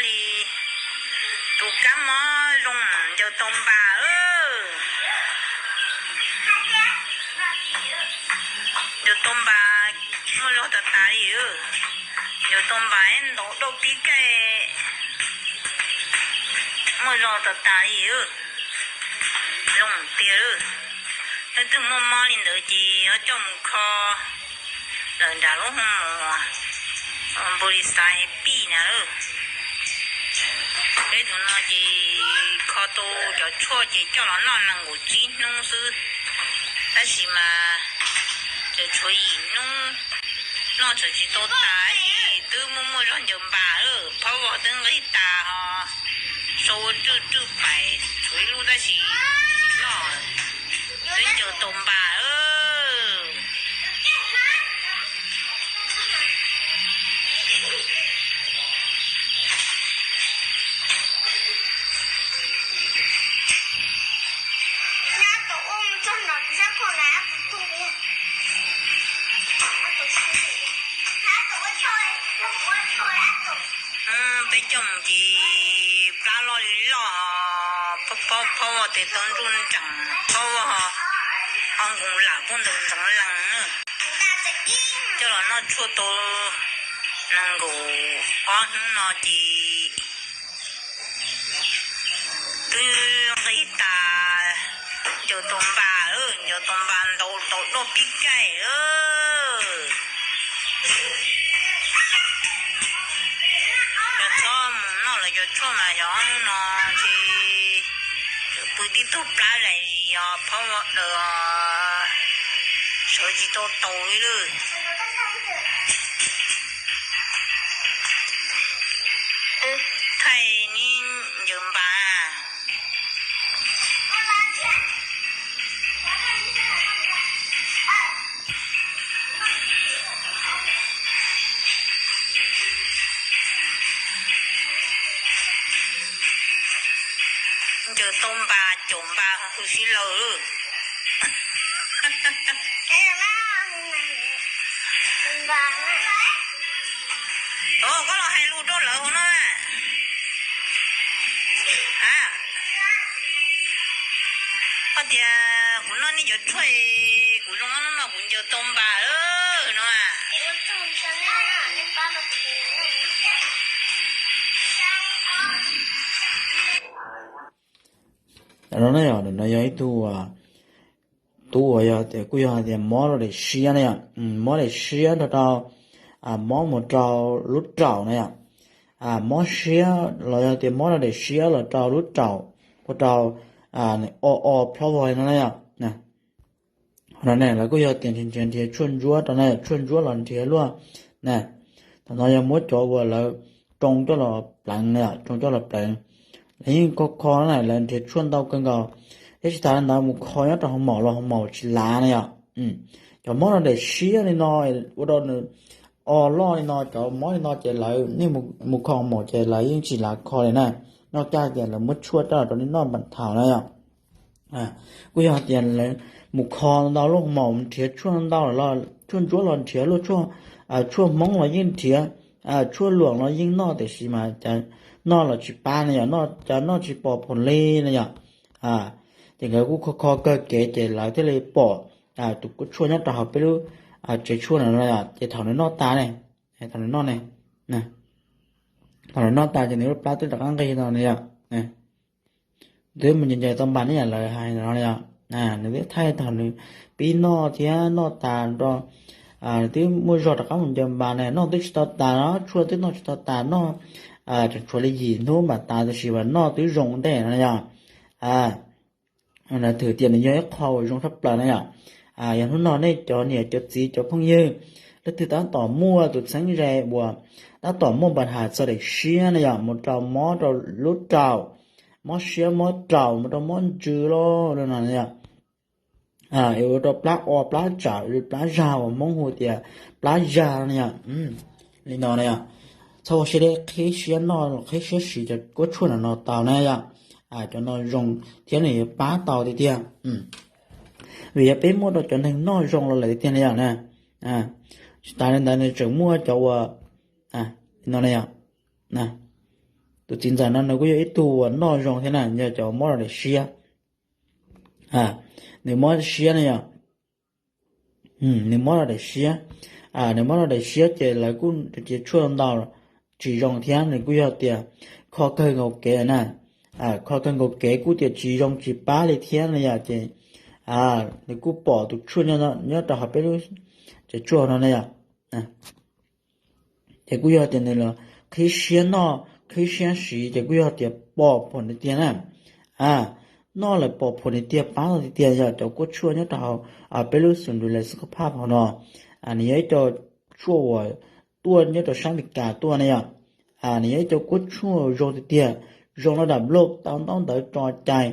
Tus kab mob zoo ncaws tau npas. Ncaws tau npas, muaj zog tas tas li. Ncaws tau npas ntau daj pib kaij, muaj zog tas tas li. Zoo tiag lawm. Leej twg muaj mob li ntawd ces ho coj mus kho lawm nram lub hoo mos npu li xais pij na. Peb tus no ces kho tau cov tshuaj ces coj los noj nees nkaum tsib hnub xwb, tab sis mas tseem tshuav yim hnub noj tseem tsis tau tas, tab sis twb muaj muaj zog ncaws npas lawm, phaub vog twb nqig tas ho sau ua rwj rwj pais tshuav ib lub tab sis tsis noj, twb ncaws tau npas lawm. Peb coj mus ces plab loj li loj, phaub vog tes tau ntsuj ntsees, phaub vog ho nkoos lam pub ntawd ntxeev lees. Coj los noj tshuaj tau nees nkaum ob hnub no ces twb nqig tas, ncaws tau npas, ncaws tau npas ntau tau daj pib kaij. Cov txhob mus noj lawv cov tshuaj mas yog ob hnub no ces pw tib tug plab zais zis os, phaub vog daws, sawv tsis tau taus li lawm. Thaij neb ncaws npas. Ncaws tau npas caum npas hws sib laws. Koj los hais lus rau lawv hauv no. A, koj tias kuv noj nej cov tshuaj, kuv zoo ob hnub no kuv ncaws tau npas no. Ntawm no ne, ntawm no yog ib tug, tus uas yog tias kuj yog hais tias mob rau daim siab na yom, mob daim siab nrog rau mob mus rau lub raum na yom. Mob siab los yog tias mob rau daim siab los rau lub raum, ua rau o o plob vog li no na yom. Qhov no ne lawv kuj yog tias nrhiav nrhiav tshuaj ntsuab rau na, tshuaj ntsuab los nrhiav luaj na. Thaum no yog muab cov uas lawv tsoo coj los pleev na, tsoo coj los pleev. Lawv yeej kho kho na, lawv nrhiav tshuaj ntau kawg nkaus. Thiab tsis tas li ntawd mus kho nyob rau hoo maum los hoo maum tsis lav na yom. Cov mob rau daim siab li no, ua rau nws o loj li no, cov mob li no ces lawv nej mus kho hoo maum ces lawv yeej tsis lav kho li na. Noj caj ces lawv muab tshuaj coj los rau nej noj npam thaum na yom. Kuj yog hais tias lawv mus kho ntau lub hoo maum, nrhiav tshuaj ntau, tshuaj ntsuab los nrhiav, tshuaj Hmoob los yeej nrhiav, tshuaj luam los yeej noj, tiam sis mas cas noj los tsis pab na yom, cas noj tsis pom phom li na yom. Ces nkawd kuj kho kho kawg kev ces lawv thiaj li pom tus tshuaj nyob rau hauv peb lub tsev tshuaj no, ces thaum nws noj tas ne, thaum nws noj ne, thaum nws noj tas ces nws lub plab twb rov qab nqig no na yom. Twb mus ncaws ncaws tau npas ne yom, lawv hais no yom. Nws twb thaij thaum nws pib noj thiab noj tas rau, nws twb muaj zog rov qab mus ncaws npas ne, noj twb tsis tau tas no, tshuaj twb noj tsis tau tas, noj tseem tshuav li yim hnub npam tas, tab sis mas noj twb zoo ua ntej no yom. Lawv twb tias nws yog ib qho uas zoo tshaj plaws na yom. Yog hnub no nej cov niam cov txiv cov phooj ywg, leej twg tab tom muaj tus txheeb ze uas tab tom muaj npa has txog daim siab na yom, mus rau mob rau lub raum, mob siab mob raum, mus rau mob ntsws los no yom. Ua rau plab o plab tsam, plab zag uas Hmoob hu tias plab zag no yom. Li no na yom, txhob ua siab deb, qhib siab noj qhib siab siv cov kuab tshuaj no no tau na yom. Cov no zoo thiab nws yuav pab tau tiag tiag. Vim yog peb muaj rau cov neeg noj zoo los lawm tiag tiag na yom na. Tsis tas li ntawd nws tseem muaj cov uas no na yom, na, Tus txiv ntxawm no nws kuj yog ib tug uas noj zoo thiab na, yog cov mob rau daim siab. Nws mob siab na yom. Nws mob rau daim siab. Nws mob rau daim siab ces lawv kuj cia tshuaj ntau tsis zoo thiab, nws kuj yog tias kho kawg nkaus kev na. Kho kawg nkaus kev kuj tias tsis zoo tsis pab li thiab na yom. Ces nws kuj pom tus tshuaj nyob rau hauv peb lub tsev tshuaj no na yom. Ces kuj yog tias nws los qhib siab noj qhib siab siv ces kuj yog tias pom phom tiag tiag na. Noj lawm pom phom tiag tiag, pab tau tiag tiag yog cov kuab tshuaj nyob rau hauv peb lub xum du le xab kha phaj hauv no. Nws yog ib co tshuaj uas tuaj nyob rau sab Amelikas tuaj ne yom. Nws yog ib co kuab tshuaj zoo tiag tiag, zoo laj dam loj, tau ntaub ntawv tso cai.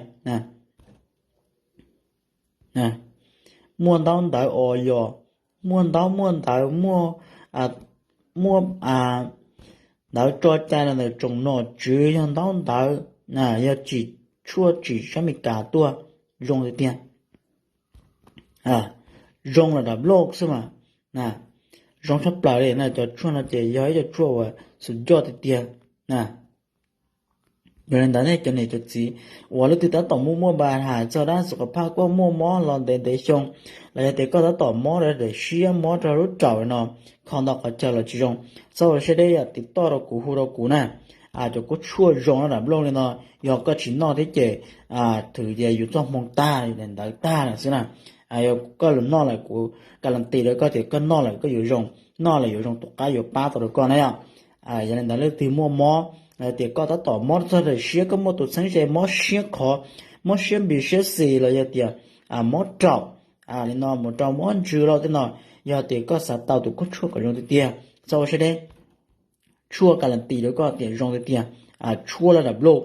Muaj ntaub ntawv os yos, muaj ntaub muaj ntawv, muaj, muaj ntawv tso cai los ntawm tsoom nom tswv, yog ntaub ntawv, yog tsim tshuaj tsim sab Amelikas tuaj, zoo tiag tiag. Zoo laj dam loj xwb mas. Zoo tshaj plaws li na, cov tshuaj no ces yog ib co tshuaj uas xum coj tiag tiag. Yog li ntawd nej cov niam cov txiv uas leej twg tab tom muaj muaj npa has txog dab xu kha phaj, koj muaj mob los ntev ntev xyoo, los yog tias koj tab tom mob rau daim siab, mob rau lub raum no, kho ntau qhov chaw los tsis zoo, txhob ua siab deb, yog tiv toj rau kuv, hu rau kuv na. Cov kuab tshuaj zoo laj dam loj li no, yog koj tsis noj thiab ces thwm tias yus txoj hmoo tag, daim ntawv tag lawm xwb na. Yog koj los noj lawm kuv ka las tis rau koj tias koj noj lawm koj yuav zoo, noj lawm yuav zoo tus qab yuav pab tau rau koj na yom. Yog li ntawd leej twg muaj mob, tias koj tab tom mob txog daim siab, koj muaj tus txheeb ze mob siab qhov, mob siab npis siab xis los yog tias mob raum li no mus rau mob ntsws los tej no, yog tias koj xav tau tus kuab tshuaj kom zoo tiag tiag, txhob ua siab deb. Tshuaj ka las tis rau koj tias zoo tiag tiag, tshuaj laj dam loj,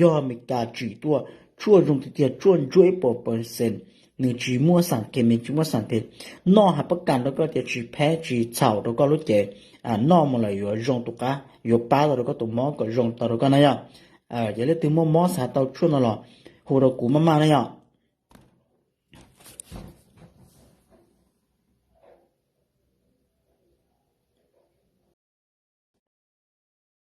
yog Amelikas tsim tuaj, tshuaj zoo tiag tiag, tshuaj ntsuab ib puas percent, nws tsis muaj xam khes mis, tsis muaj xam khes, noj hab pab kas rau koj tias tsis phem tsis txhaum rau koj lub cev, noj mus lawm yuav zoo tus qab, yuav pab tau rau koj tus mob kom zoo tau rau koj na yom. Yog leej twg muaj mob xav tau tshuaj no los hu rau kuv maj maj na yom.